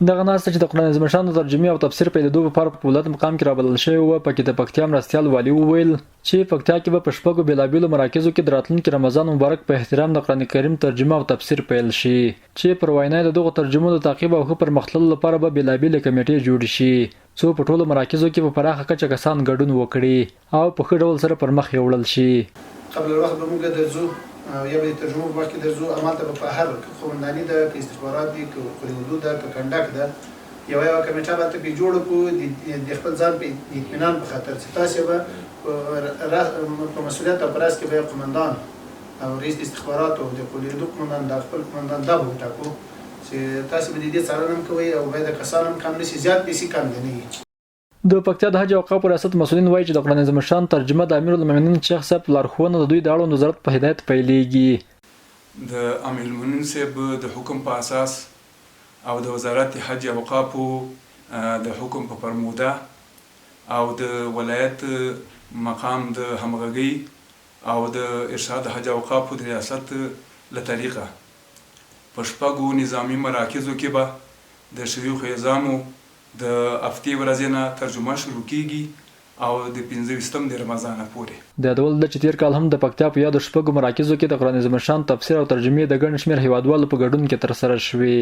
دغه ناسته چې د قرآن عظیم الشان د ترجمې او تفسیر پیلېدو په پار په ولایت مقام کې رابلل شوې وه، پکې د پکتیا مرستیال والي وویل چې پکتیا کې به په شپږو بېلابېلو مراکزو کې د راتلونکي رمضان مبارک په احترام د قرآن کریم ترجمه او تفسیر پیل شي چې پر وینا یې د دغو ترجمو د تعقیب او ښه پرمختللو لپاره به بېلابېلې کمېټې جوړې شي څو په ټولو مراکزو کې په پراخه کچه کسان ګډون وکړي او په ښه ډول سره پر مخ یوړل شي. قبل الوخت به موږ درځو او یا به د ترجمو په وخت کې درځو، همالته به په هر که قومنداني ده، که استخبارات دي، که قول اردو ده، که کنډک ده، یوه یوه کمېټه به هلته پرې جوړه کړو، د خپل ځان په اطمینان په خاطر چې تاسې به په مسؤلیت او په رأس کې به یې قومندان او رئیس د استخباراتو او د قول اردو قومندان دا خپل قومندان دا به وټاکو چې تاسې به د دې څارنه هم کوئ او باید کسان هم کم نه شي، زیات پیسې کم دې نه وي. د پکتیا د حج او اوقافو ریاست مسؤلین وايي چې د قرآن عظیم الشان ترجمه د امیرالمؤمنین شیخ صاحب په لارښوونه د دوی د اړوند وزارت په هدایت پیلېږي. د امیرالمؤمنین صاحب د حکم په اساس او د وزارت حج او اوقافو د حکم په فرموده او د ولایت مقام د همغږۍ او د ارشاد حج او اوقافو د ریاست له طریقه په شپږو نظامي مراکزو کې به د شیوخ عظامو د هفتې ورځې نه ترجمه شروع کیږي او د پنځه ویشتم د رمضانه پورې. د یادولو ده چې تېر کال هم د پکتیا په یادو شپږو مراکزو کې د قرآن عظیم الشان تفسیر او ترجمې د ګڼ شمېر هېوادوالو په ګډون کې ترسره شوې.